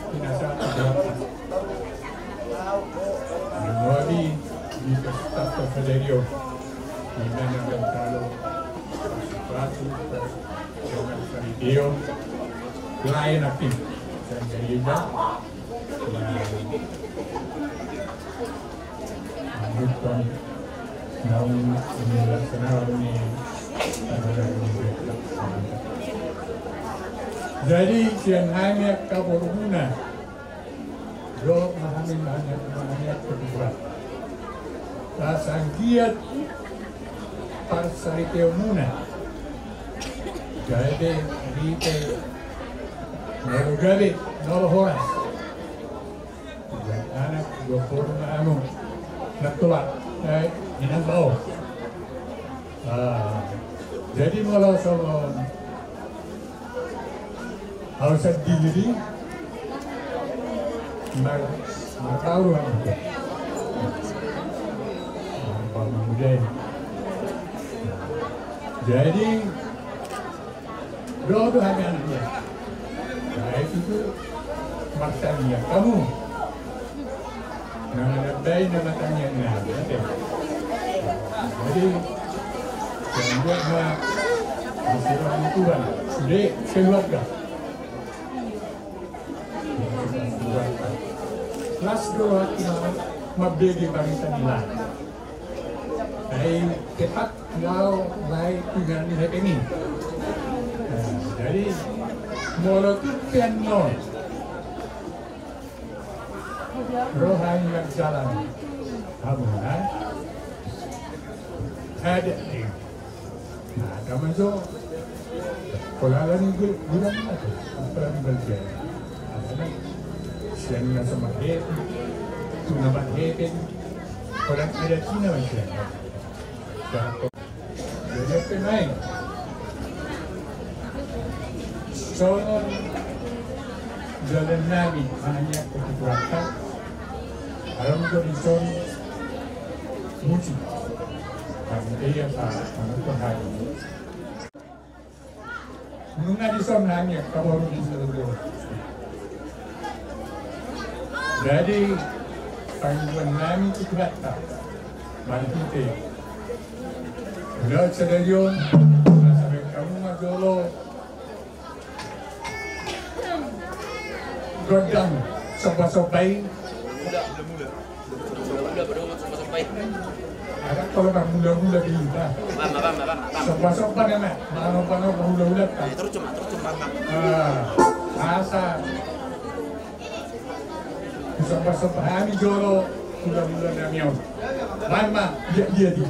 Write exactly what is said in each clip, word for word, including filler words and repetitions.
Pinasahat tu Tuhan. Mangoli di pesta sadari on. Di na nang talo. Pasupasu, jangan video. Lain api. Dan jadi ba. Manutan naung dilaksanakan ni. Jadi sian hami angka borumuna, dohot ma hami mangiak, mangiak kebutuhan. Asa anggiat parsariteonmuna gabe rite, molo gabe molo horas. Anak dua puluh lima anu. Natula. Eh, inang bao. Ah, jadi molo songon au sandiri mar, marbaur. Jadi dodo hami anaknya. Baik itu martangiang hamu. Nama nadai nama tangiang nami. Jadi yang buat ma masih orang Tuhan. Sudah keluarga. Las do hami mambege baritaan. Ai tepat. Laho lae tu inganan ni hepeng i. Nah, jadi molo tingki annon ro hami marjalang hamuna, ada i. Nah, ada majo. Pola lagi gue bilang apa? Apa lagi bagian? Apa lagi? Sian na sama hepeng, tu na hepeng. Pola ada Cina macam. Jadi apa main? Songon jalan nami hanya kebutuhan. Kalau menjadi son musik. Kami dia tak menentukan hari. Nunga dison hami angka boru ni saluhut. Jadi pangguan nami tu Tuhanta. Marhite ulaon sadari on, asa baen hamu ma jolo gondang somba-somba i. Ada kalau bang mula-mula di kita. Somba-somba nama. Mano-mano mula-mula. Asa somba-somba hami jolo mula-mula nami on. Baen ma, dia, dia, dia.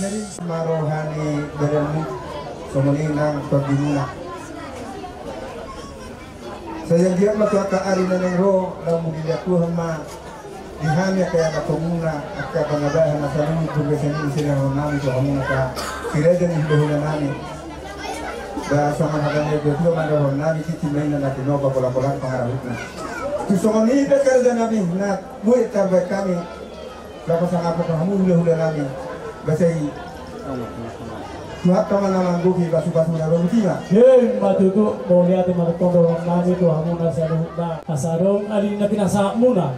Jadi ma roha ni badanmu, songon i nang tondimuna. Sai anggiat ma tu angka ari na naeng ro, laho mangulahon Tuhan ma di hami angka ianakhonmuna, angka pangalaho na saluhut, tu bagasan i ise na rohanami tu hamuna angka si raja ni hulahula nami. Ba songon hata ni natuatua ma na rohanami, tintin ma inna na tinopa, pola-pola pangarahutna. Tu songon i pe angka raja nami, na boi tarbahen hami. Laho pasangap ma tu hamu hulahula nami. Ba sai Tuhanta ma na manggohi pasupasu na ro, boti ma. Ima tutu, mauliate ma tongtong dohonon nami tu hamuna saluhutna. Asa adong ali na pinasahatmuna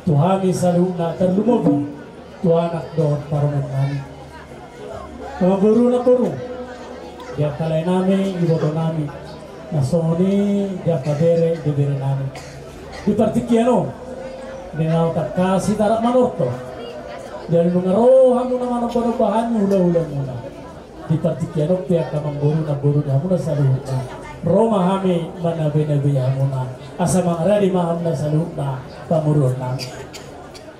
tu hami saluhutna, tarlumobi tu anak dohot parumaen nami. Amangboru, namboru, di angka lae nami, iboto nami, na songon i di angka bere, ibebere nami. Di partingkian on, di na tangkas hita rap manortor, jala nunga ro hamuna manombanomba hami hulahulamuna. Di partingkian on pe angka amangboru, namboru ni hamuna saluhutna, ro ma hami manabenabe hamuna, asa mangaradi ma hamuna saluhutna pamoruon nami.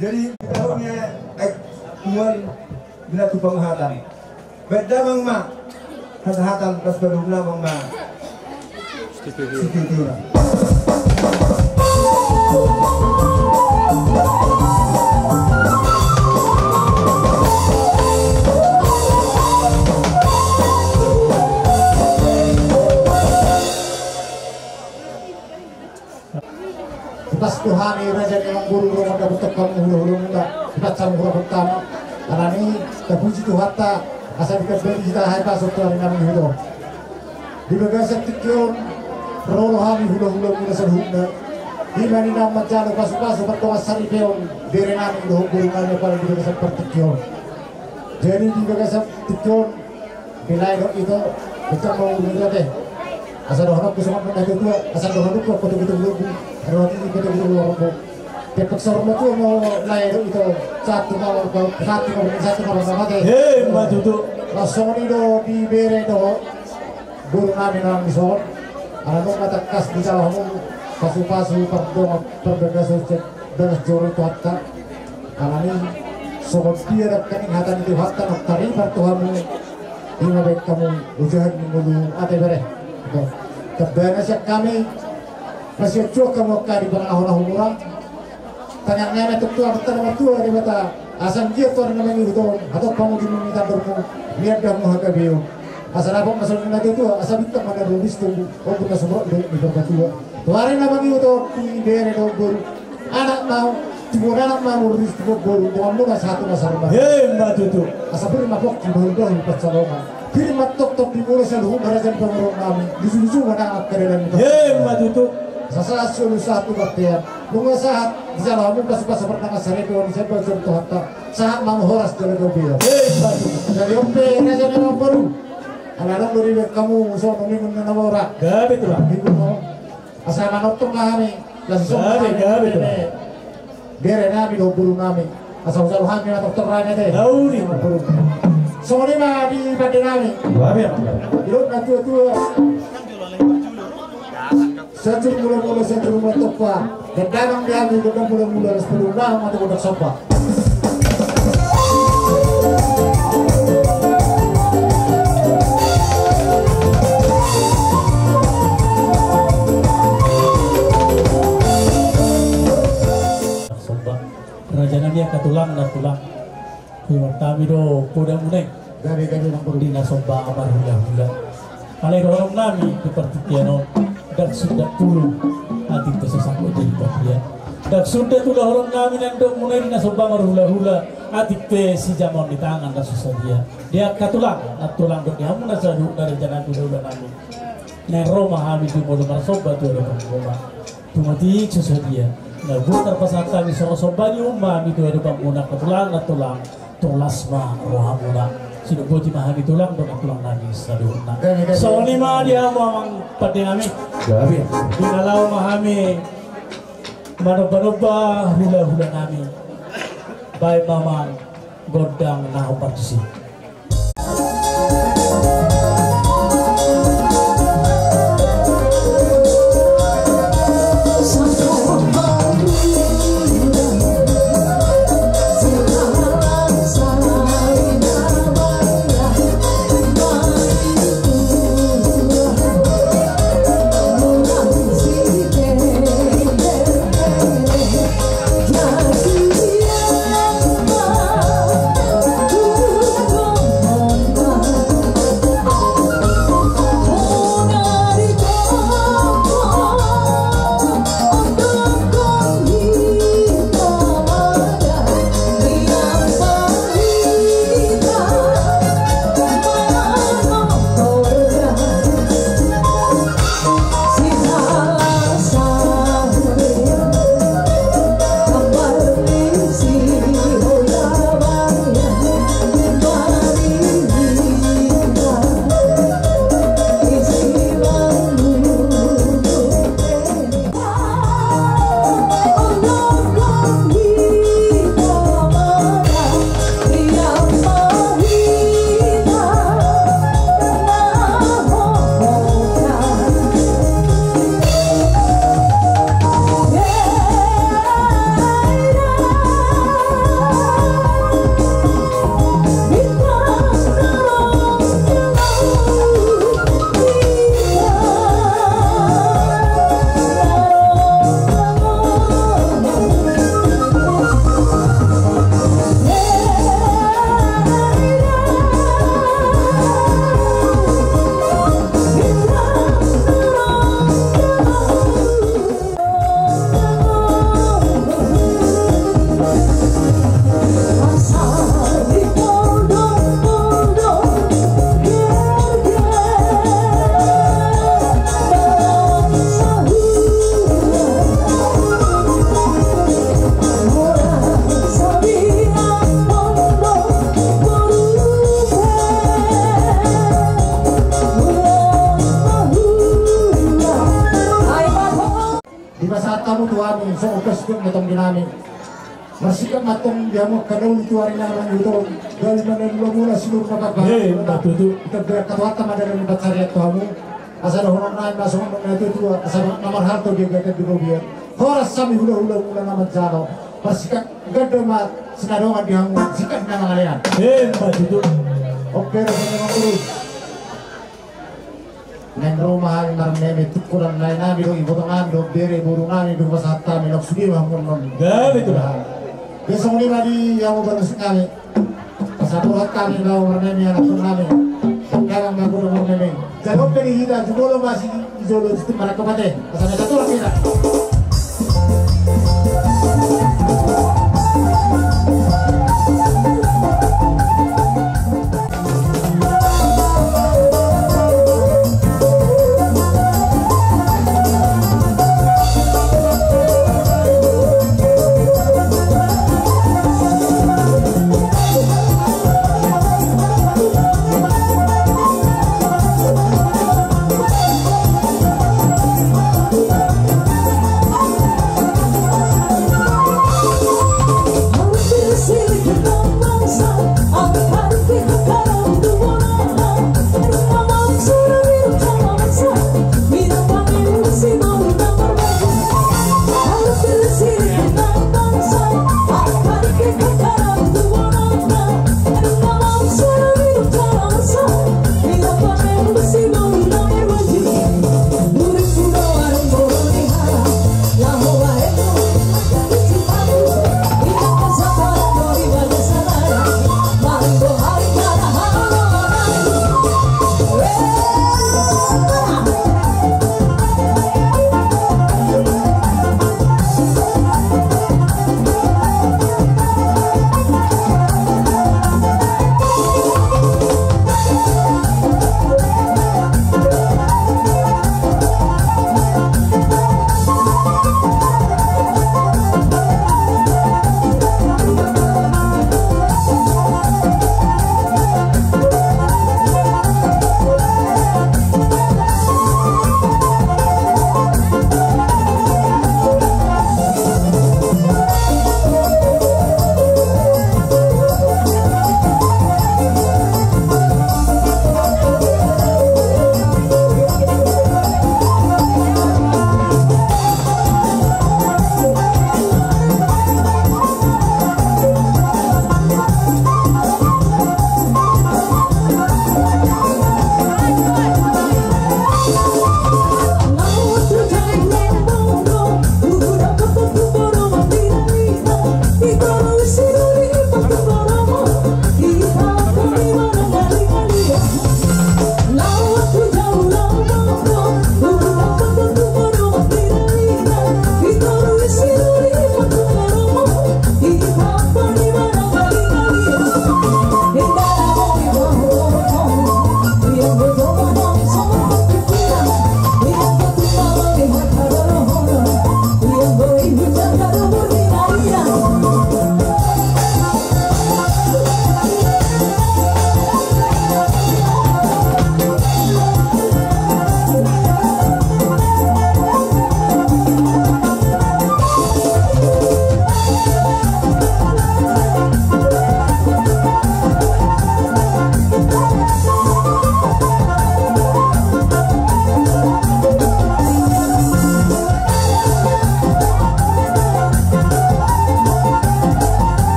Jadi, tahu ni, eh, mual. Bila tu panghataion. Baen damang ma hasahatan, pas balum damang ma. Situtu na. Pas tu hami raja ni amangboru, ro ma dapotan Hamu hulahulamuna, dipasahat hamu hurang hami. Alani i, tapuji Tuhanta, asa dikabali hita hahipason tu ari na mangihut on. Di bagasan tingki on, ro do hami hulahulamuna saluhutna. Ima ninna manjalo pasupasu pardongan saripeon, bere nami dohot boru nami apala di bagasan partingkion. Jadi di bagasan tingki on, Di lae dohot ito, pecah mau udah deh. Asa dohononku songon na tuatua, asa dohononku apa tuh gitu belum. Asa dohononku apa tuh gitu belum. Tepek sorong tuh mau lae dohot ito. Satu mau, satu mau, satu mau sama deh. Hei, maju tuh. Langsung i do dibere dohot boru nami nang di son. Ala nunga tangkas dijalo hamu pasupasu pardongan parbagason, bagas joro Tuhanta. Alani i, songon dia nangkaning hata ni Tuhanta na tarima tu hamu. Ima baen hamu ujahan ni ngolu ate bere. Tamba na sian hami, na sian juak hamu angka di pangalahon na humurang. Tangiang nami tu Tuhanta na martua Debata, asa anggiat tu ari na mangihut on, hatop hamu di mimi tandormu, nian hamu hagabeon. Asa dapot ma songon na tuatua, asa bintang ma na rumis tumbu, ombun na sumorop di purbatua. Tu ari na mangihut on, dibere dohot boru. Anak ma, timuan anak ma, murris timuan boru, donganmuna sahat tu na sarumah. Hei, ma tutu. Asa bere ma pongki, bahulbahul pansalongan. Bere ma tongtong di mula saluhut na raja ni pamoruon nami. Lusulusuna angka dalan ni. Hei, ma tutu. Asa sahat solu sahat tu bontean. Nunga sahat dijalo hamu pasupasu pardongan saripeon, sian bagas joro Tuhanta. Sahat ma hamu horas jala gabe. Hei, ma tutu. Jadi on pe raja ni namboru. Ala adong do dibaen hamu songon ninna na mora. Gabe, Tulang. Asa manongtong ma hami. Gabe, gabe, Tulang. Bere nami dohot boru nami. Asa hujalo hami ma tongtong rame ate. Nauli. Songon i ma di pande nami. Gabe. Didok na tuatua. Sian juru mulamula, sian juru mula tompa. Gondang di hami, gondang mulamula, las pedundang, mate gondang somba. Raja nami, angka tulang, na tulang. Huhut hami do podamuna i. Gabe, gabe, nang boru. Di na somba marhulahula. Alai dohonon nami di partingkian on, ndang sundat pulung, atik pe so sangkut jadi pahian. Ndang sundat ulahonon nami na nidokmuna i di na somba marhulahula, atik pe sijamaon ni tangan ndang so sadia. Di angka tulang, na tulang dohot di hamu na saluhutna raja nami, hulahula nami. Naeng ro ma hami jumolo marsomba tu adopanmuna. Tung atik so sadia na boi tarpasahat hami songon somba ni ummami tu adopanmuna, angka tulang, na tulang, tung las ma rohamuna. Sidok boti ma hami tulang dohot tulang nami saluhutna. Songon i ma di hamu amang pande nami. Di na laho ma hami manombanomba hulahula nami. Baen ma amang gondang na hombar tusi. Hamu tu hami songon pasupasu ni tonggi nami. Marsikat ma tong di hamu angka na uli tu ari na mangihuthon, gabe ma na uli mula sinur na papa. Eh, ima tutu. Hita beak katuanta ma dalan ni pansarian tu hamu. Asa dohonon nami ma songon na tuatua, asa na marhalto di gata di robian. Horas hami hulahula mula na manjalo. Marsikat ganda ma sinadongan di hamu, sikat na mangalean. Eh, ima tutu. Oke, rasa memang terus. Naeng ro ma hami marmeme, tungkonan lae nami do, ibotong nami do, bere boru nami do, pasahat hami, nang sude ma hamu annon. Gabe tutu. Be songon i ma di hamu parmusik nami. Pasahat roha hami laho marmeme, anakkon nami. Dalan ma hamu do marmeme. Jalo pe di hita, jumolo ma si jolo, situ marangkup ate. Pasahat hami satu lagi hita.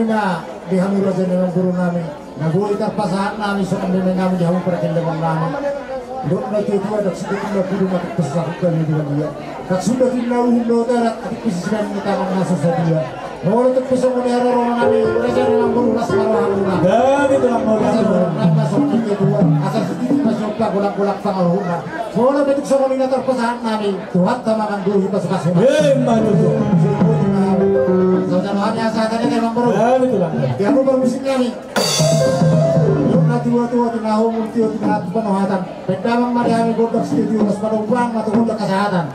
Na di hamu raja ni amangboru nami, na boi tarpasahat nami songon meme nami di hamu pargellengon nami. Dok na tuatua, dok sude tu na kudu na tumpes na kuda ni dia. Dok sude tu na uhum do darat, atik pisi sinan ni tangan na so sadia. Molo tumpes songon i haroro nami, raja ni amangboru, las ma rohamuna. Gabe tulang mauliate. Asa songon i tuatua, asa sititi ma siompa, golanggolang pangaruhuna. Molo pe tung songon i na tarpasahat nami, Tuhanta ma manggohi pasupasuna. Emma tutu. Saudara kami asa tadi memang baru. Emma tutu. Dia aku baru musik nami. Yuk na tuatua, tinahu multio, tinahu panohatan. Pendamang ma di hami gondang studio, mas pada ubang, matu gondang kasahatan.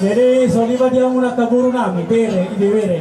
Jadi, songon i ma di hamu angka boru nami, bere, ibebere.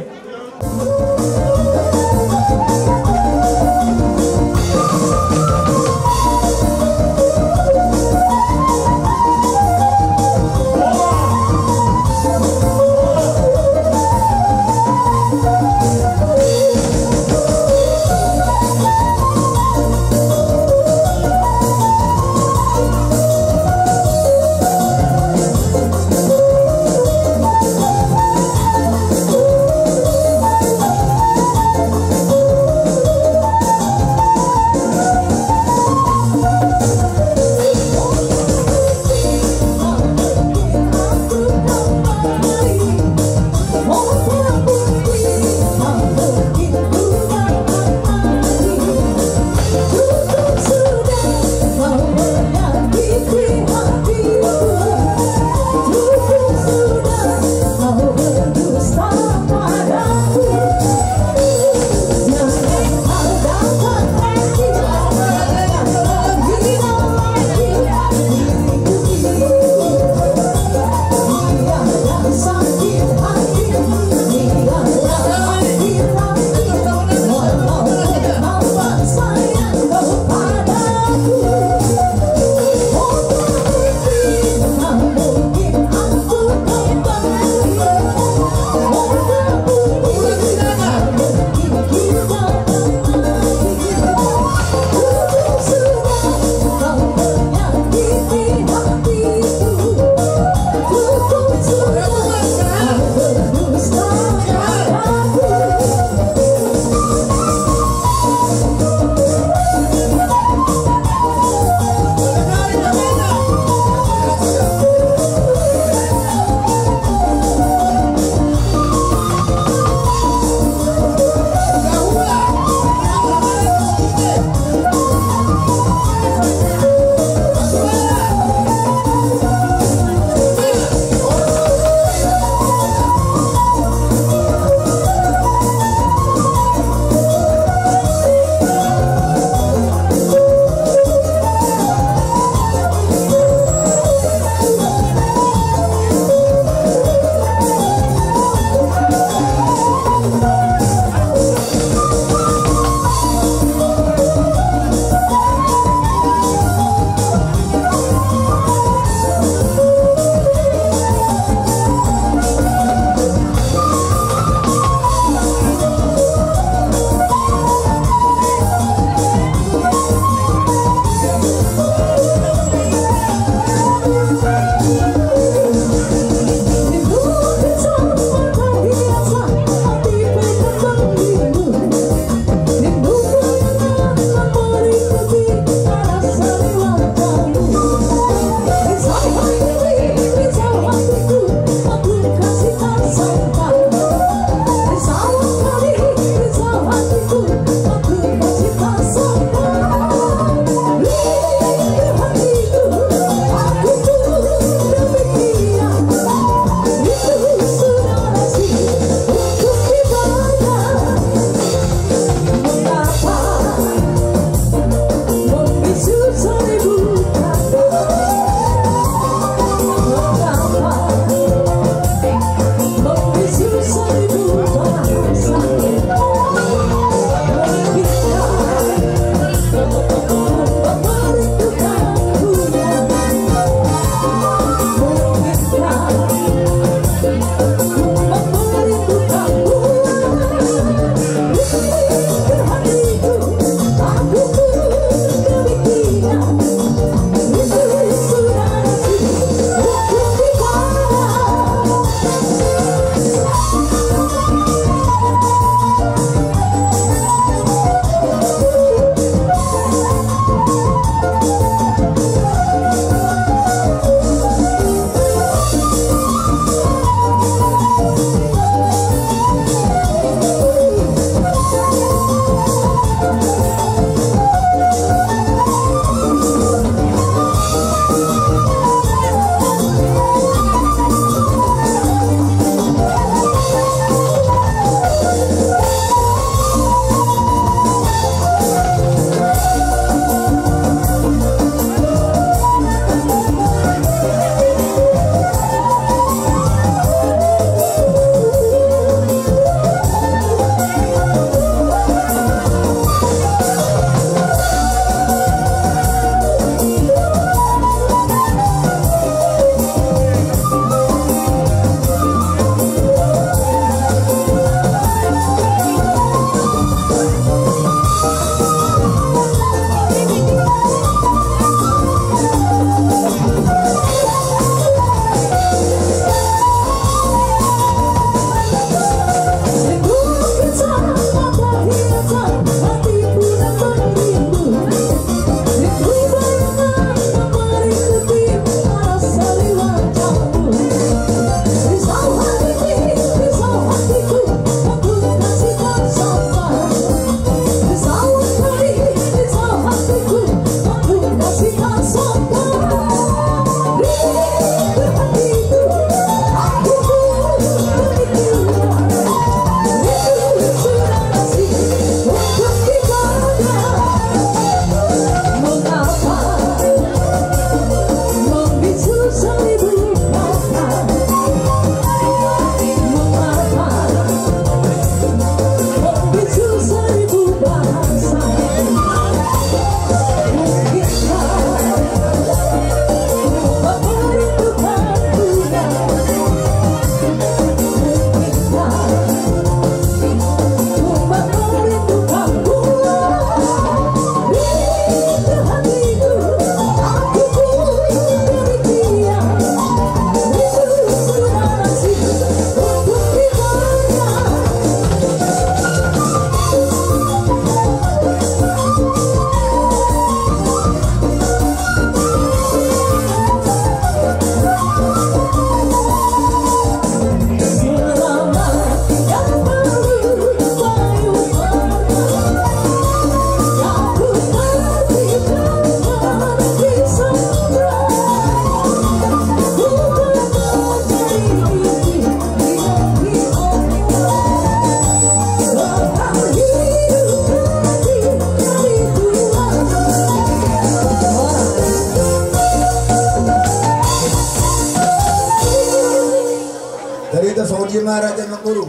Guru.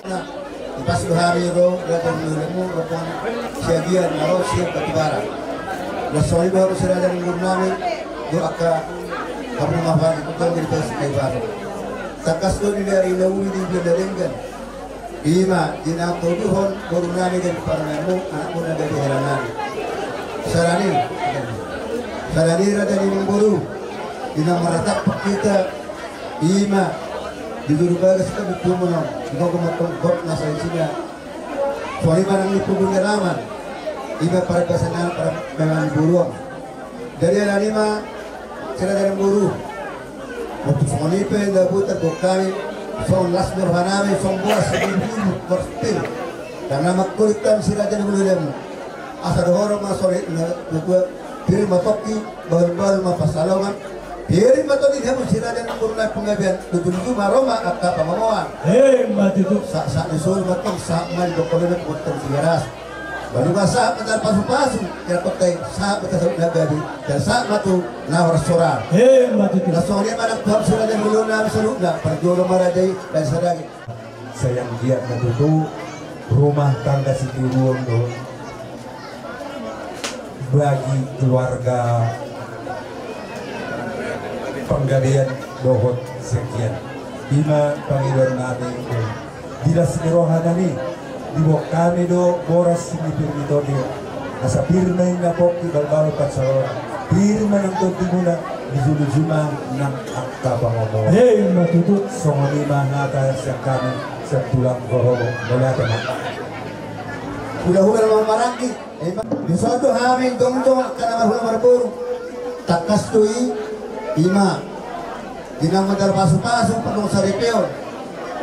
Nah, di pas do hami ro, raja ni hulahulami, rombongan Siagian, na ro sian Batubara. Laos songon i do hamu si raja ni boru nami, do angka hamu na mahabaen, di pas Nababan. Tangkas do di ari na uli di bulan na denggan. Ima, di na tolu on, boru nami, di parumaenmu, anakmu na gabe hela nami. Sala ni, sala ni raja ni boru, di na marhatap hita, ima, di juru bagas kan di tumon on, di gogo matong bot na sai sina. Songon i ma nang di punggung ni alaman, ima parbasanan para memang di boru on. Jadi alani ma, si raja ni boru. Waktu songon i pe, dabu terbuka mi, songon las ni roha nami, songon boas, songon ibu-ibu, boas pil. Karena mangkulit kami si raja ni boru lemu. Asa dohonon ma songon i, na, na, pir ma tongki, bahul-bahul ma pansalongan. Pir ma tongki hamu si raja ni boru na panggabean, tutu-tutu ma ro ma angka pangomoan. Emma tutu. Sa, sa, di solu ma tong, sa, ma di dokter na kuat tong si garas. Baru ma sahat ma tarpasu-pasu, ya kotai, sahat ma tasaut na gabe, dan sahat ma tu na horas horas. Emma tutu. Laos songon i ma nang tu hamu si raja ni boru nami saluhutna, parjolo ma raja i, dan sadagi. Sai anggiat ma tutu rumah tangga sitiruon do bagi keluarga panggabean dohot Siagian. Ima pangidoan nami. Di las ni roha nami, diboan hami do boras sini pir ni tondi. Asa pir ma ninna pongki, bahul-bahul pansalongan. Pir ma nang tondimuna, di julu-julu ma nang angka pangomoan. Emma tutu. Songon i ma hata sian hami, sian tulang Horobo. Mauliate ma. Hula-hula na marhaha. Ima, dison do hami jongjong angka na marhula marboru. Tangkas do i, ima. Di na mandar pasu-pasu, pardongan saripeon.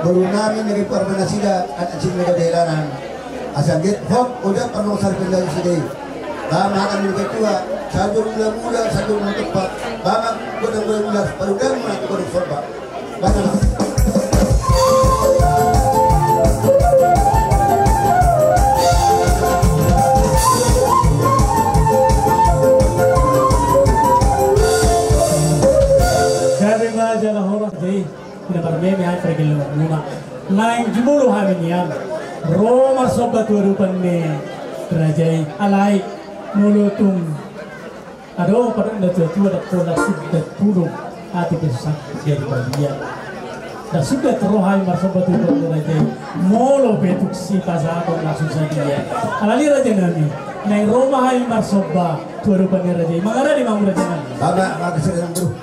Boru nami na gabe parbue nasida, anak sini na gabe hela nami. Asa get hot, oda pardongan saripeon nasida i. Ba ma hata ni ketua, sahat do mula-mula, sahat do mula tepat. Ba ma godang mula-mula, parudan ma godang sorba. Gabe ma jala horas, jadi, na parmeme hami pargellengon muna. Naeng jumolo hami nian ro marsomba tu adopan ni raja i, alai molo tung adong pandok ni natua-tua, ndang pola sundat pudung, atik pe susa jadi badia. Ndang sundat ro hami marsomba tu adopan ni raja i, molo pe tung sipasahaton na susa dia. Alani raja nami, naeng ro ma hami marsomba tu adopan ni raja i. Mangarade ma hamu raja nami. Bapak, makasih, Tuan Guru.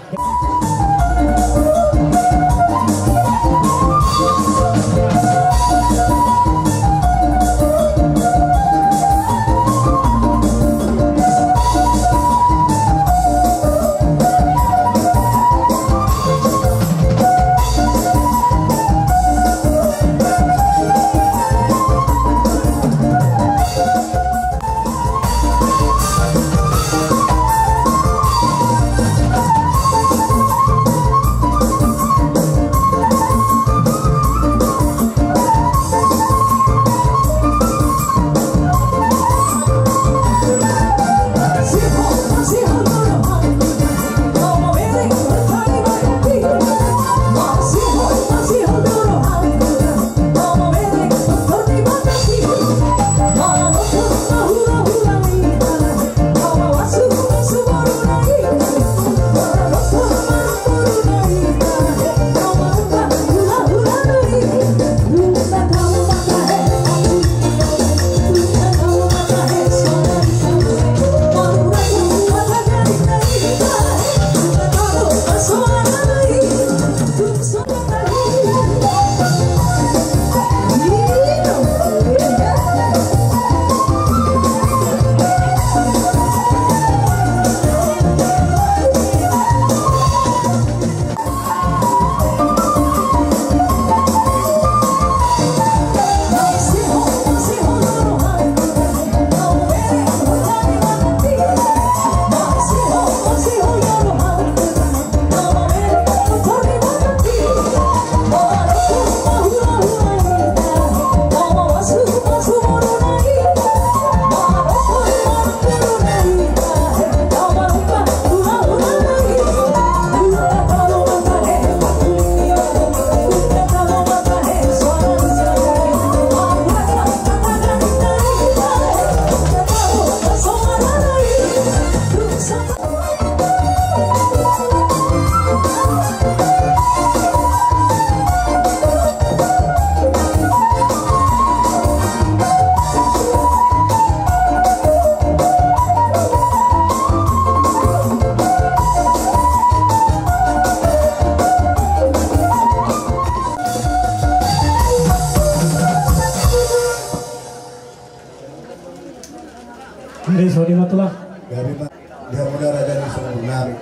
Oke, sorry, Matula. Gabe ma di hamu da raja ni sumur nami.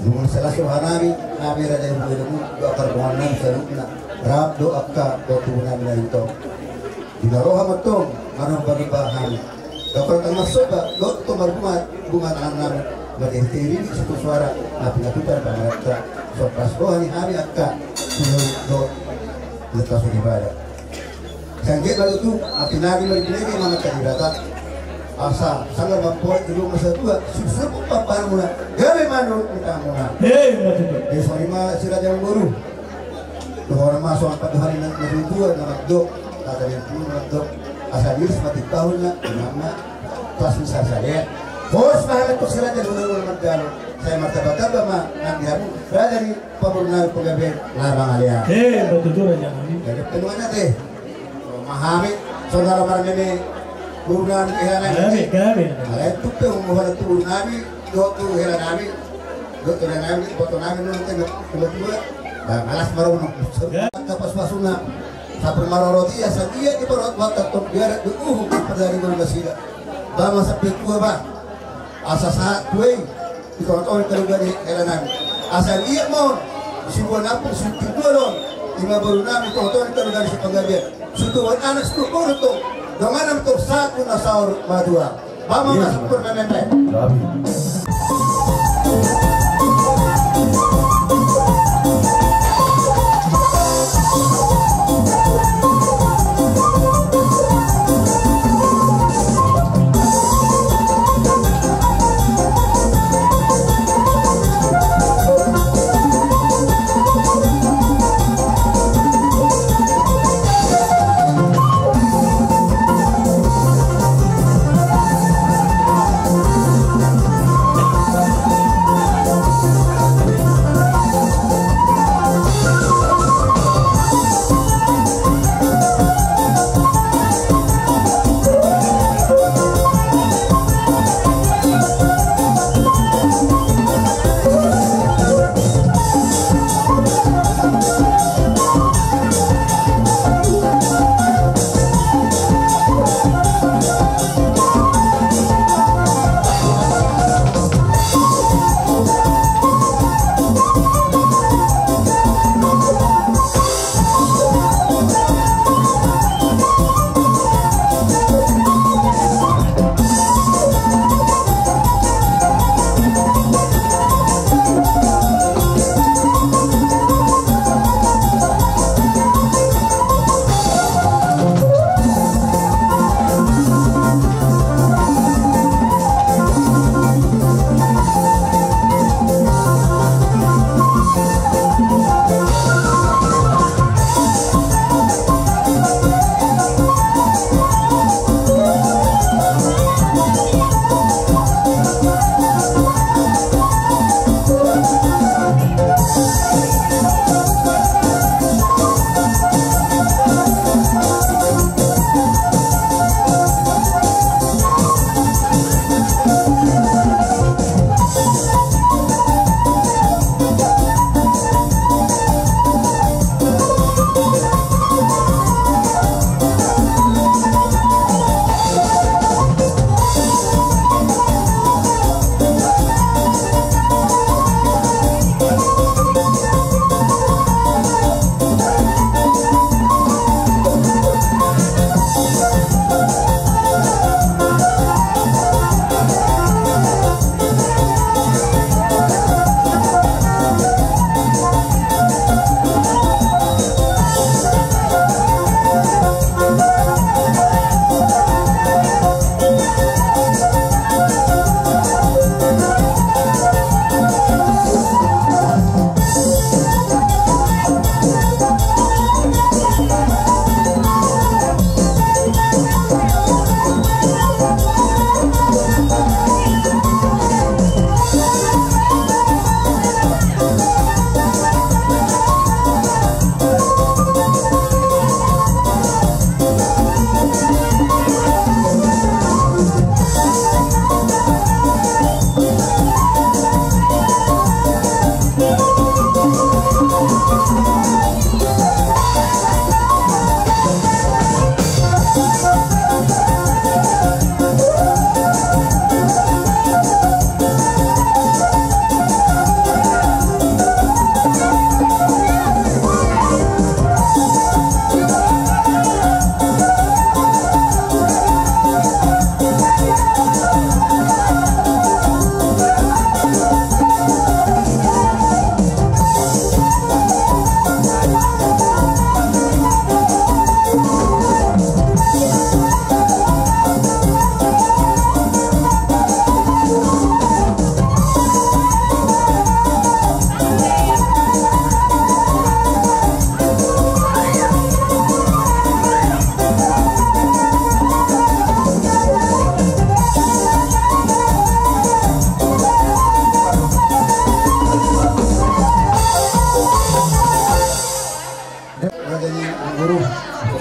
Nunga selaso hanami, hami raja ni bulu domu, do akar bongan nami saluhutna. Rap do angka do tubuh nami na ito. Di na roha ma tong, manomba-nomba hami. Dokol tang marsomba, do tong marbunga, bunga tangan nami. Mate hite rini suku suara, na pinatutan pangarapta. Sopras roha ni hami angka, sudah do, lekas ibadah. Sangge ma tutu, api nari ma dipinege ma mata di rata. Asa, sanggar ma poet gedung masa tua, susup paparmuna, gabe manurut utamuna. Hei, ma tutu. Hei, sori ma si raja boru. Dohor ma so ampat dohari na, na dua, na magdok. Kata dia pun na magdok. Asa diris mati tahun na, nama. Pas misal saya. Hos ma halatuk si raja boru na magdalo. Saya martaba-taba ma, nang di hamu. Raja ni Paborunami pagabe na mangalean. Eh, betul tu raja nami. Jadi penuhnya teh. Mahami, saudara marmeme. Borunami hela nami. Gabe, gabe. Alai tu pe umur tu borunami, do tu hela nami. Do tu hela nami, foto nami nang tengah dua dua. Bang alas marono. Ya. Kapas pasuna. Sapur maroroti ya sadia di parot mata tok biar di uhu pada di rumah sida. Bang masa petua bang. Asa sahat kuei. Di tonga-tonga ni kaluarga ni hela nami. Asa liat ma on, sibuan ampung sibuan dua do on. Ima boru nami tonga-tonga ni kaluarga ni Sipanggabean. Situan anak situan boru tong. Dongan nami tong satu na saur matua. Bama masuk pur memempe.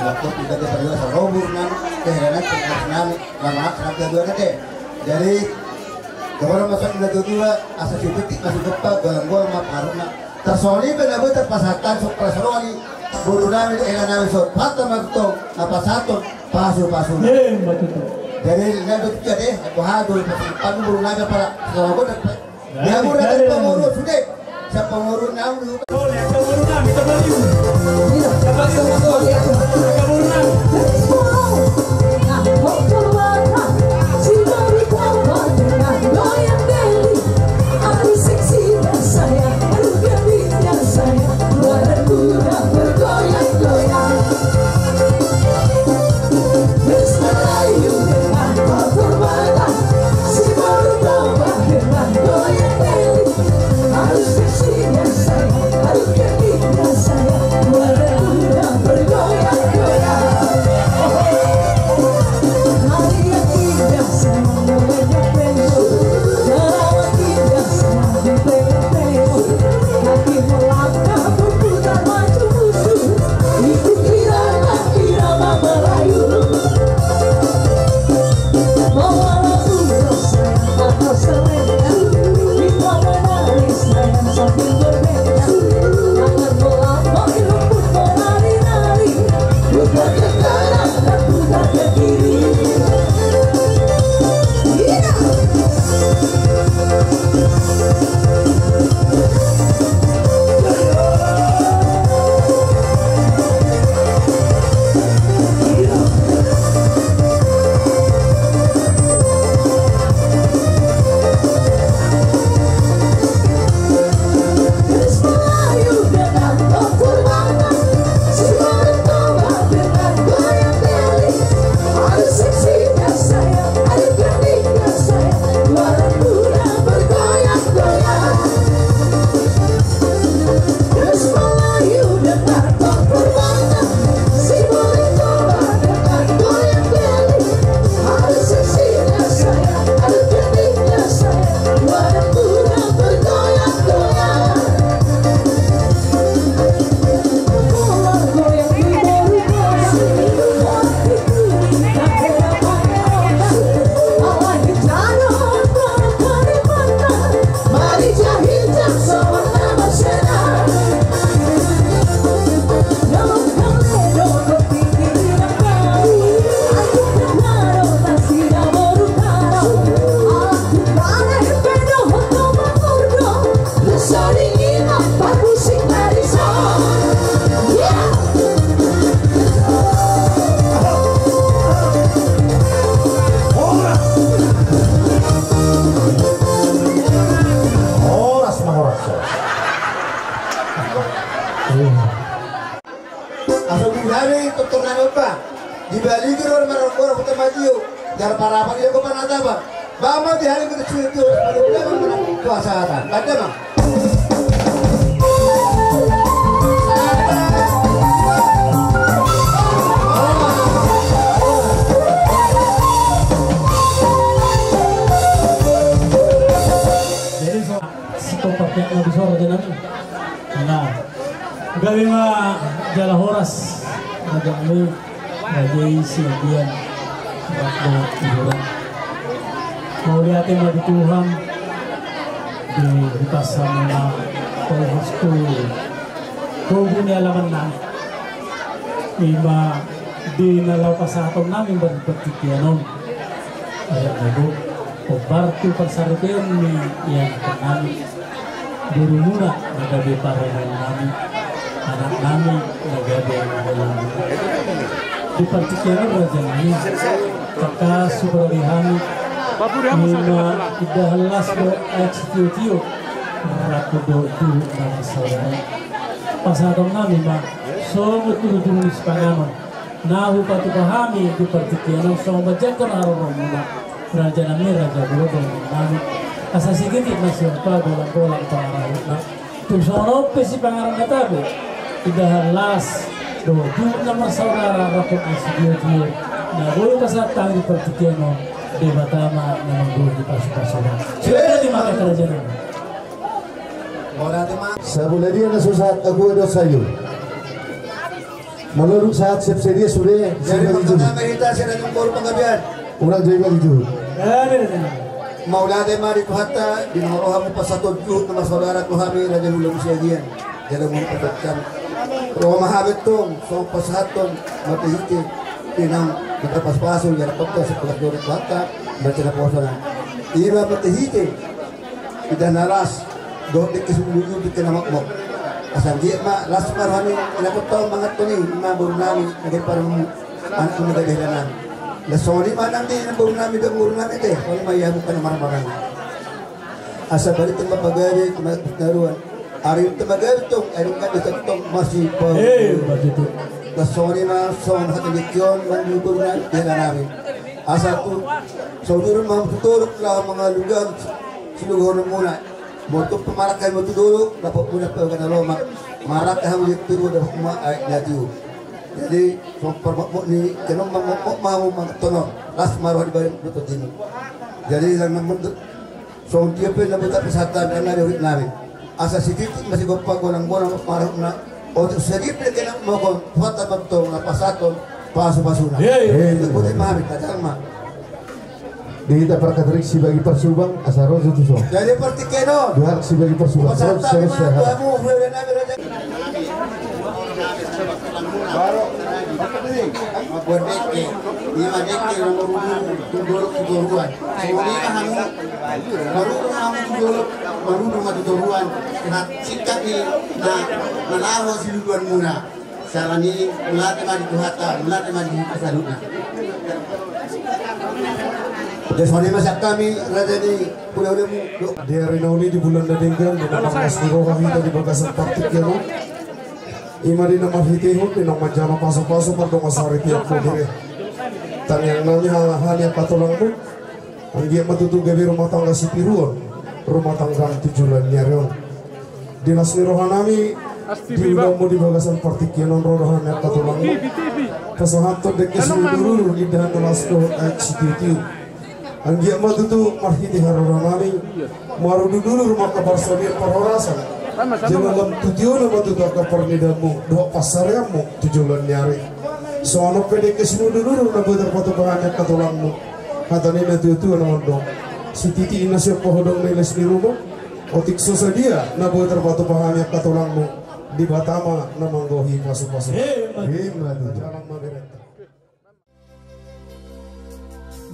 Waktu kita di Padua Sarobu nang kehilangan pengasinami lama sampai dua nanti. Jadi kepada masa kita dua asa sipitik masuk gempa golang-golang ma parna. Tersoli bena beta pasatan sok persoali. Boru nami ela nami sok patah mantong apa satu pasu-pasu. Jadi nami betul deh. Aku hadu pas panu boru nami apa. Sama gue dapat. Ya, udah dari pengurus, udah. Siapa pengurus, nah, udah. Oh, ya, pengurus, nah, kita balik. Iya, pengurus, nah. Horas ma, horas. Asa bungani doktor nami opa. Di balik ro marokko ro kota Madio. Jar parapat dia kota Nataba. Bama di hari kita sulit tu. Pada mana kuasa atan. Pada mana? Jadi so, si topak yang lebih sore jenami. Nah, gabe ma jala horas. Gabe ma. Raja i siagian. Raja i siagian. Mauliate ma di Tuhan. Di, di pasal ma. Kau huskul. Kau punya alaman na. Ima di na laho pasahaton nami di partingkian on. Ayat na do. Hombar tu parsaripeon ni ianakkon nami. Borumuna na gabe parmaen nami, anak nami na gabe angka nami. Di partingkian on raja nami, tangkas hupatupa hami, ima indahan las dohot aek sitio-tio, rap dohot juhut na marsaudara. Pasahaton nami ma, songon tudu-tudu ni sipanganon. Na hupatupa hami di partingkian on songon manjangkon haroromuna. Raja nami, raja bolon, bolon nami. Asa sigitik ma sian pagolang-golang pangarahutna. Tung songon on pe sipanganon na tabo. Indahan las dohot juhut na marsaudara rap dohot aek sitio-tio. Na boi pasahat hami di partingkian on. Debata ma na manggohi pasu-pasuna. Sudah di mata kerajaan. Sabula dia na so sahat ahu do sayu. Maloluk sahat siap sedia sude. Jadi, sehingga itu. Pertama hita sira ni boru panggabean. Ulang jadi itu. Amin. Mauliate ma di Tuhanta, di na ro hamu pasahathon juhut na marsaudara tu hami Raja ni Ulaon Siagian. Jadi, mau pasahathon. Ro ma hami tong, so pasahathon, marhitehite, di na, kita pas-pasu, ya, dapat kita sekolah dulu Tuhanta, baca na puasa na. Iba marhitehite. Ida na las, dohot dengke sumundul, dengke na mokmok. Asa anggiat ma, las ma roha ni, ina kota manganhon i, ima boru nami, na gabe parumaen, anak na gabe hela nami. Las songon i ma nang di, ina boru nami, dohot boru nami te, songon i ma ia bukan marmarang. Asa balik tong ma pagabe, tong ma pinaruan. Ari tong ma gabe tong, ari tong ma gabe tong, masih pau. Eh, begitu. Las songon i ma, songon hata dengke on, manang di boru nami, di hela nami. Asa tu, saudara ma tu dolok, laho mangalangka, siluhon muna. Molo tung pe marangkai ma tu dolok, dapot muna pe na lomak. Marangkai hamu di tiur, dapot muna aek na tiu. Jadi, songon parmokmok ni, kenon ma mokmok ma hamu manganhon on. Las ma roha di badan dohot timu. Jadi, nang na mendut, songon dia pe na bota pasahathon, na di hurit nami. Asa sititik ma sigompa, golang-golang ma parahutna. Otik sogit pe kena mokon, Tuhanta ma tong na pasahathon, pasu-pasuna. Iya, iya. Eh, itu boti ma hami, tajang ma. Di hita parkatarik sibagi parsubang, asa ro jo tu son. Jadi partingkian on. Duhar sibagi parsubang. Pasahat. Ro, hami sehat. Tuamu, hula-hula nami, raja. Baru. Mambuat dengke. Ima dengke, nomor unu, tu dolok, tu toruan. Songon i ma hamu. Marudung ma hamu tu dolok, marudung ma tu toruan. Sehat singkat ni na, na laho siluluan muna. Sala ni, mauliate ma di Tuhanta, mauliate ma di hita saluhutna. Jadi songon i ma sian hami, raja ni hula-hulamu. Di ari na uli, di bulan na denggan, di na marlas ni roha hita di bagasan partingkian on. Ima di na marhitehon, di na manjalo pasu-pasu, pardongan sari tiap pogire. Tangiang nami halahan ni angka tulangmu. Anggiat ma tutu gabe rumah tangga sitiruon, rumah tangga tu joloan ni ari on. Di las ni roha nami, di ulaonmu di bagasan partingkian on ro do hami angka tulangmu. Pasahathon dengke simudur-udur, indahan na las dohot aek sitiu-tiu. Anggiat ma tutu marhite haroro nami, marudur-udur ma angka parsaulian parhorasan. Jala lam tu tiona ma tutu angka parnidaanmu, dohot pansarianmu, tu joloan ni ari. Songon on pe dengke simudur-udur na boi tarpatupa hami angka tulangmu. Hata ni na tua-tua na mandok. Sititi na sian pahodong na ilas ni ruma. Otik so sadia na boi tarpatupa hami angka tulangmu. Debata ma na manggohi pasu-pasu. Ima tutu. Jalang ma berenta.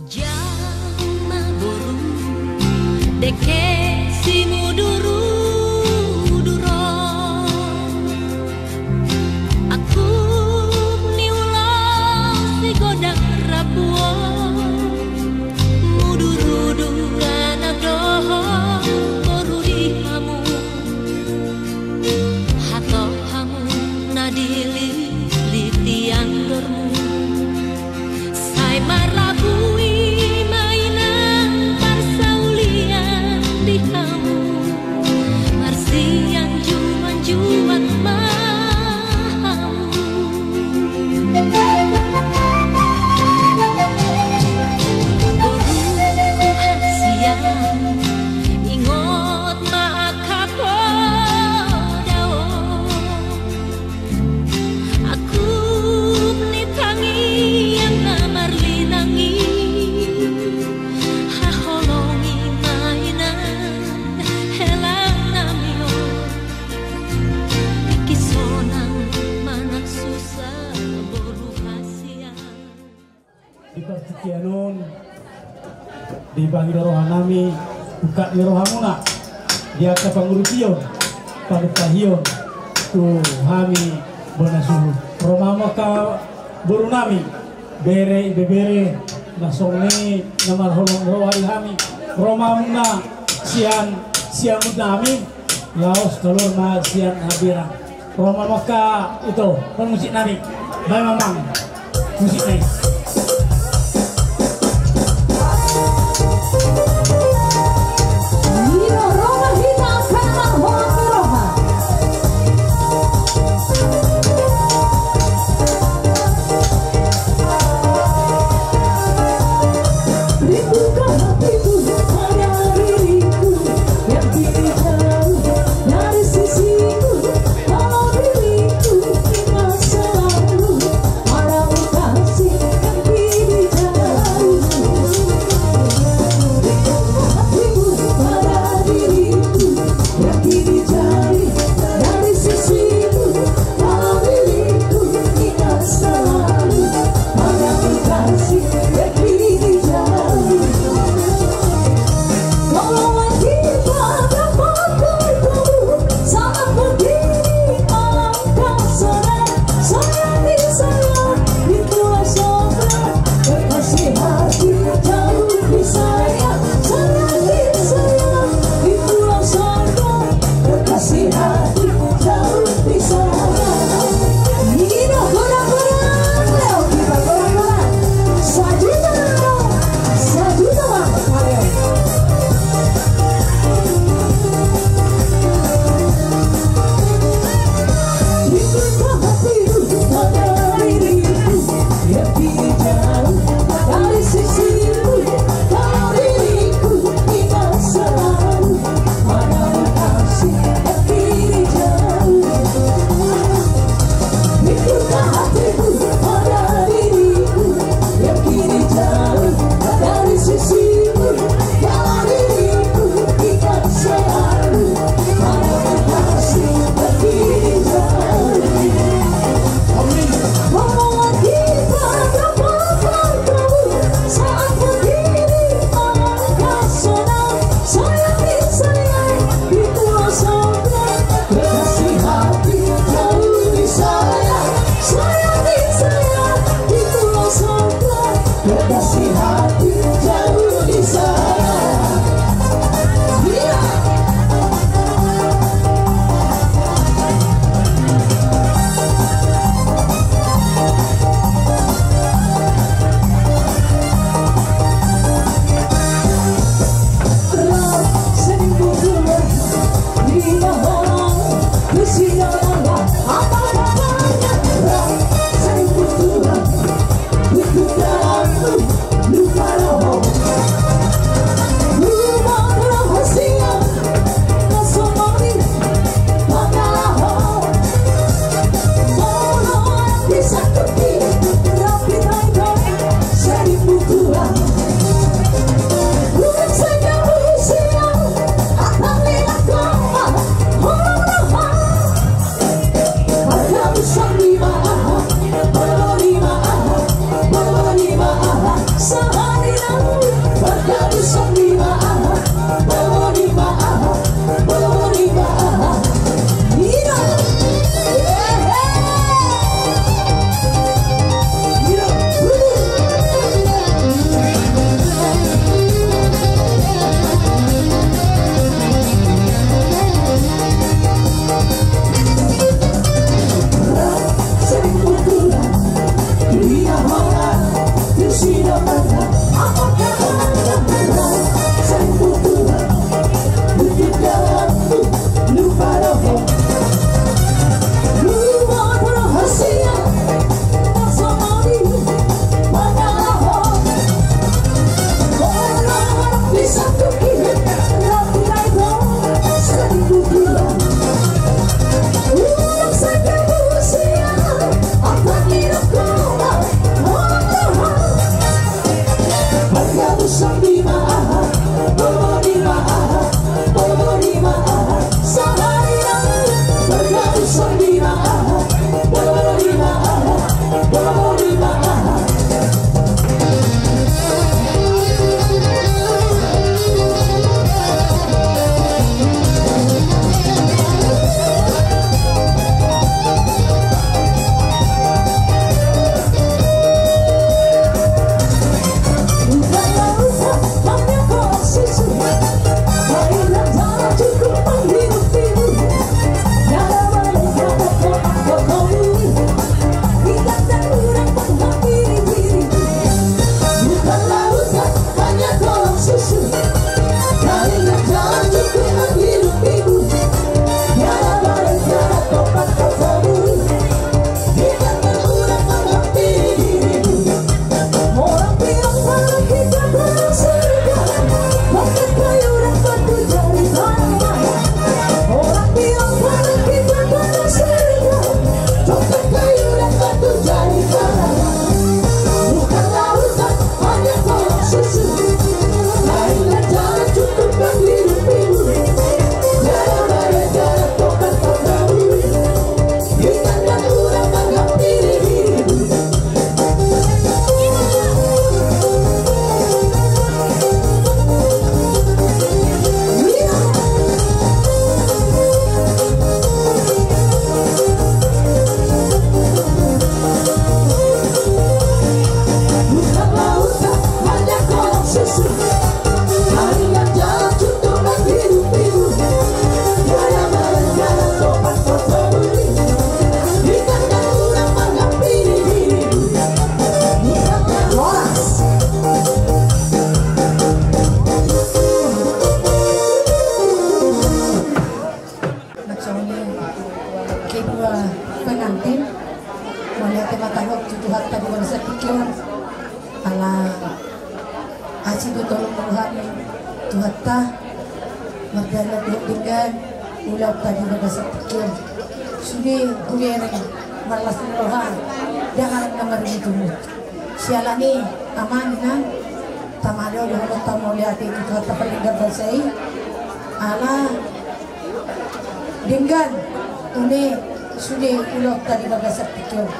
Jama boru, dengke simudur-udur on. Angkup ni ulaon sigodang rambu on. Mudur-udur anak dohot boru di hamu. Hatop hamu na dililiti andormu. Sai marlabui ma inang parsaulian di hamu. Marsianjuan-juan ma hamu. Boru hasian, ingot ma angka poda on. Angkup ni tangiang na marlinang i, haholongi ma inang hela nami on. Tingki sonang manang susa boru hasian. Di partingkian on, dibahen do roha nami, ungkap ni rohamuna, di angka pangurupion, panumpahion, tu hami bona suhut. Ro ma hamu angka boru nami, bere, ibebere, na songon i, na marholong roha di hami. Ro ma hamuna sian, sian siamun nami, laos tolor ma sian Haberang. Ro ma hamu angka ito, pamusik nami. Baen ma amang musik nai. Ro ma hita angka na marholong ni roha. Rindukan hatiku pada diriku yang kini jauh dari sisiku. Kalau diriku di masa lalu, Mansai kedua pengantin, mauliate ma tahe tu Tuhanta di bagasan tingki on. Ala asi do tolong ni roha ni Tuhanta, mardalan dohot denggan ulaonta di bagasan tingki on. Sude hubereng marlas ni roha, dang adong na marnitumu. Siala ni i, amang, inang, tama do dohononta mauliate tu Tuhanta pardenggan basa i. Ala denggan une sude ulaonta di bagasan tingki on.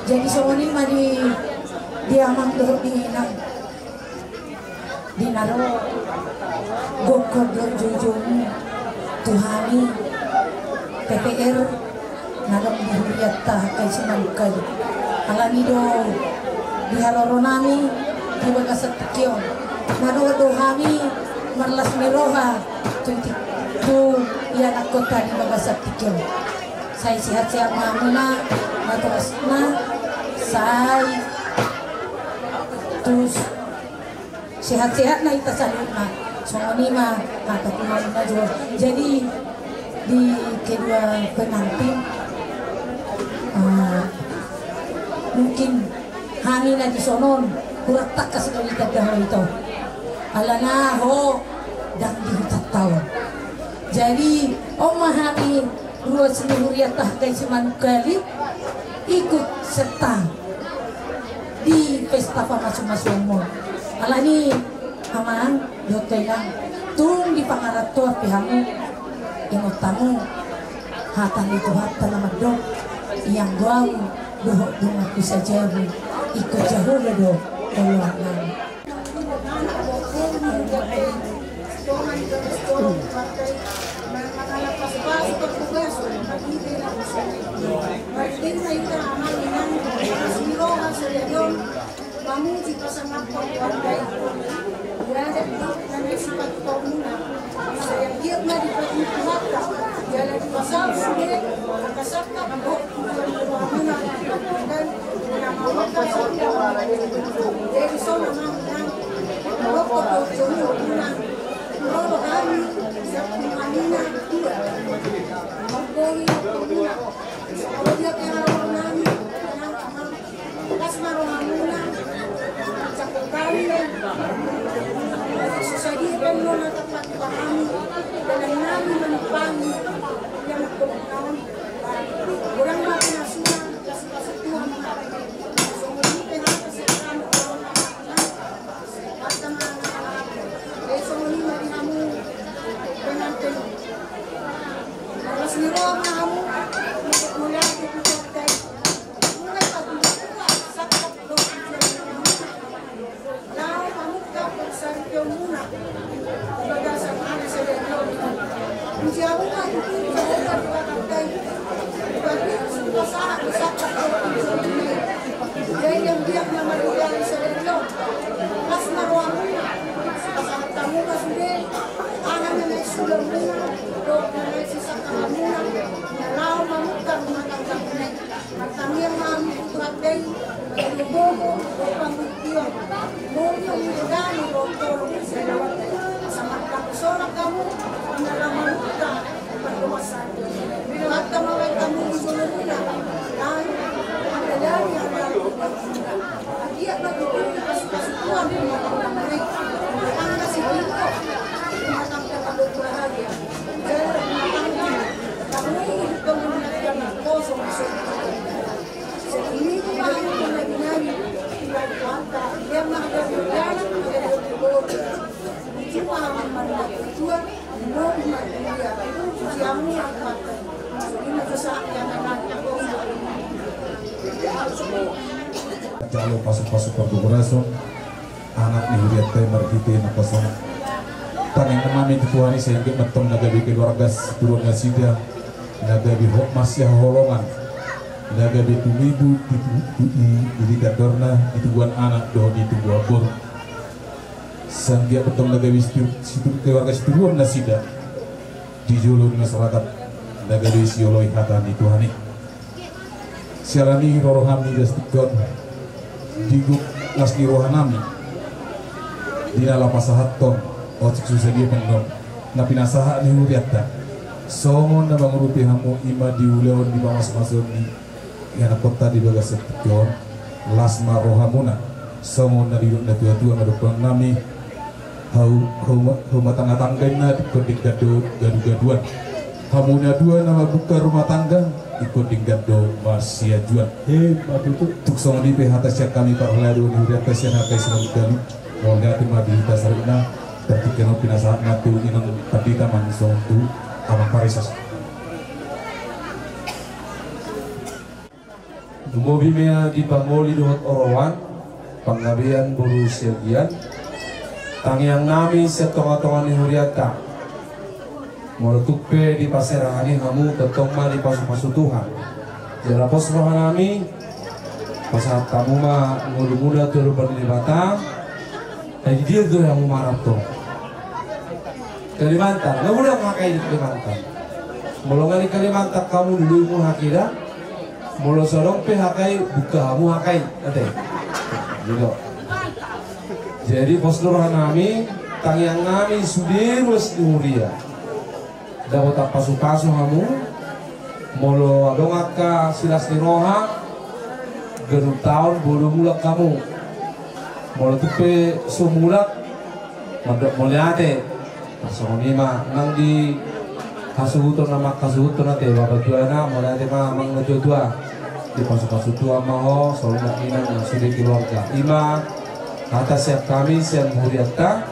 Jadi songon i ma di, di amang dohot di inang. Di na ro gokhon dohot joujoumu tu hami P P R na adong di hurianta Hangkai Simanungkalit. Alani do di haroronami di bagasan tingki on, na dohot do hami marlas ni roha tu, tu ianakkonta di bagasan tingki on. Sai sehat-sehat ma hamuna, na toasna, sai tus sehat-sehat ma hita saluhutna. Songon i ma hata tu hamuna jo. Jadi di kedua pengantin, eh, mungkin hami na dison on hurang tangkas do ditanda ho ito. Alana ho dang di hutanta on. Jadi on ma hami ruas ni hurianta Hangkai Simanungkalit ikut serta di pesta pamasumasuonmon. Alani amang dohot inang, tung dipangarantoan pe hamu ingot hamu hata ni Tuhanta na mandok, ianggo ahu dohot donganku sajabu, ingkon jahoba do oloannami. Mamuji pasangaphon keluarga i. Di adat na sipatupaonmuna, sai anggiat ma dipaihut Tuhanta jala dipasaut sude angka sangkap dohot keluargamuna. Dan Las ma rohamuna, cakap kali. Susah dia kan lo na tempat pahami. Dalam nami manipani. Yang kebenaran. Orang mati nasuna, kasih kasih Tuhan. Semua ini pengen kasih Tuhan. Kata mana? Eh, semua ini mati kamu. Pengantin. Las ni roha ma hamu. Mulai kita. Martangiang ma hamu tu Tuhan Debata, molo panggution, molo panggution, molo tolong, asa martangiang ma hamu, na lam hamu mardosa. Martangiang ma hamu tu Tuhan Debata, lalu, ada dari ada. Dia bagi Tuhan, kasih kasih Tuhan, rumah tangga mereka, rumah tangga si Tito, rumah tangga Tanduk Bahagia. Jadi, rumah tangga, kamu ini hidup kamu dengan kosong, bisa. Jalo pasuk-pasuk pardorason anak ni hurianta i marhite na pasonang. Tangiang nami tu Tuhan i sai anggiat ma tong na gabe keluarga situruan nasida, na gabe hot marsihaholongan, na gabe tumibu di, di, di, di ligandorna, di tubuan anak dohot di tubuan boru. Sai anggiat ma tong na gabe situ, situ, keluarga situruan nasida di jolo ni masyarakat na gabe sioloi hata ni Tuhan i. Siala ni i ro rohami di las tingki on, di gok las ni rohanami di na laho pasahathon otik susa dia pennon na pinasahat ni hurianta. Songon na mangurupi hamu i ma di ulaon di pamasumasuon ni ianakhonta di bagasan tingki on, las ma rohamuna. Songon na nidok na tuatua ma dohononnami, hau, hau, hau matangatangga inna, ingkon denggan do gadugaduan. Hamu na dua na mambuka rumah tangga, ingkon denggan do marsiajuan. He, ma tutu. Tung songon i pe hata sian hami parhalado ni hurianta sian hata i songon i hami. Mauliate ma di hita saluhutna. Tartingkian on pinasahat ma tu inang pandita manang songon tu amang pareses. Lumobi ma di pangoli dohot oroan, panggabean boru sian gian. Tangiang nami sian tongatonga ni hurianta. Molo tung pe dipaserahan i hamu, tongtong ma dipasupasu Tuhan. Jala pos rohanami, pasahat hamu ma ngolumuna tu adopan ni Debata. Ai di dia do hamu marap tu Kalimantan, nga molo hakai di Kalimantan. Molo nga di Kalimantan hamu, lului hamu hakai da. Molo so adong pe hakai, buka hamu hakai, ate. Gitu. Jadi pos do rohanami, tangiang nami sude ruas ni huria. Dapotan pasupasu hamu. Molo adong angka silas ni roha, ganup taon boi do mulak hamu. Molo tung pe so mulak, mandok mauliate. Songon i ma nang di hasuhuton na manghasuhuthon, ate, bapa tuana, mauliate ma amang na tuatua. Dipasupasu Tuhan ma ho, songon i ma inang, sude keluarga. I ma hata sian hami sian hurianta.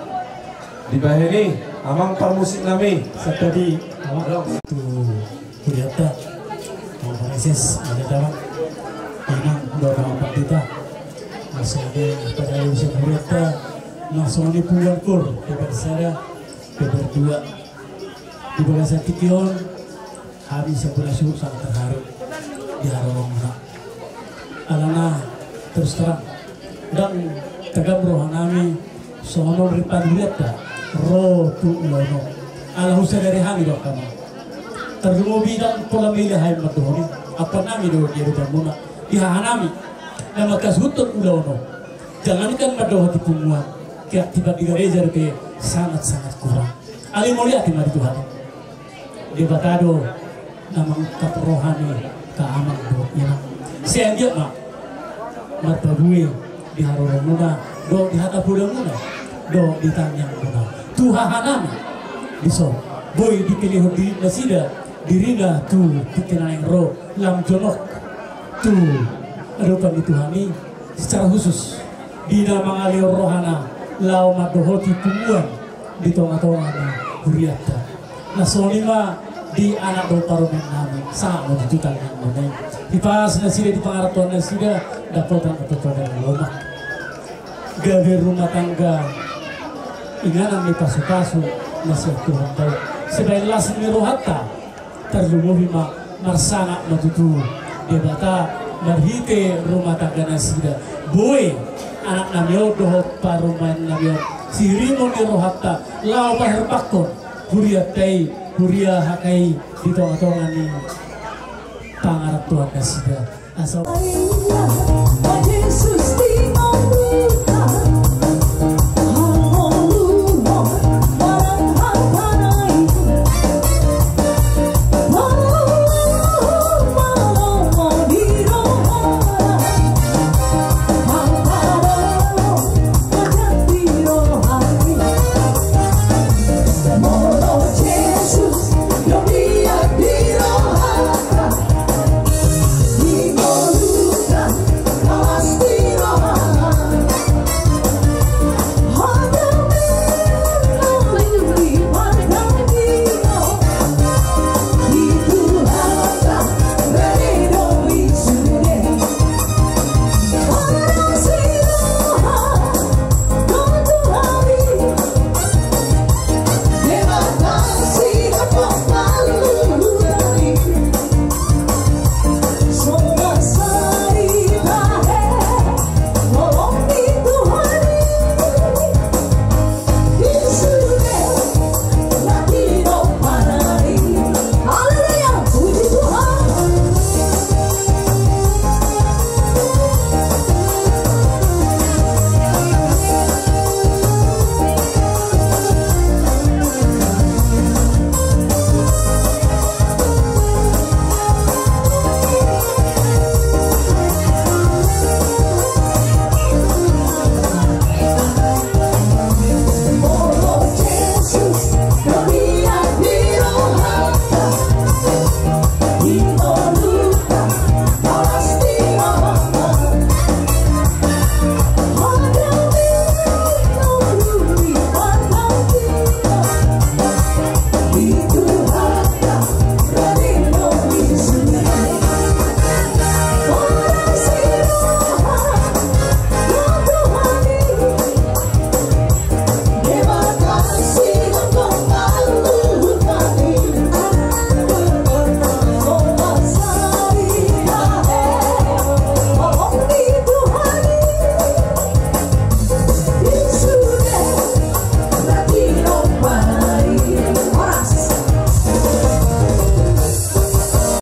Dibahen i, amang parmusik nami. Santadi, amang. Halo. Tu hurianta, amang pareses, ada damang. Inang, dohot amang pandita. Masih ada pada usia hurianta. Langsung di puluhan kur, beber sada, beber dua. Di bagasan tingki on, hami sampulu suhut sangat terharu di haroromuna. Alana terus terang, ndang tegam rohanami songon on ripan hurianta ro tu ulaon on. Ala husadari hami do angka amang. Tarlumobi ndang pola milih hami mandohoni. Ampuan nami do di adopanmuna. Di hahanami. na mangkasuhuthon ulaon on. Jangankan mandohoti punguan, keaktifan di gareja dope sangat-sangat kurang. Alai mauliate ma di Tuhan. Debata do na mangungkap roha ni angka amang dohot inang. Sai anggiat ma marparbue di haroramuna dohot di hata podamuna dohot di tangiangmuna tu hahanami. Dison boi dipilihon diri nasida dirina tu tingki na naeng ro, lam jonok tu adopan ni Tuhan i. Secara khusus di na mangalehon rohana laho mandohoti punguan di tonga-tonga ni hurianta. Na songon i ma di anak dohot parumaennami, sahat ma tu tangiangmuna i. Hipas nasida di pangarantoan nasida, dapotan oto-oto na lomak, gabe rumah tangga inganan ni pasu-pasu na sian Tuhanta i. Sebaen las ni rohanta, tarlumobi ma marsangap ma tutu Debata marhite rumah tangga nasida. Boi anaknami on dohot parumaennami on sihirimon ni rohanta laho paherbangkon hurianta i, huria H K I di tonga-tonga ni pangarantoan nasida. Asa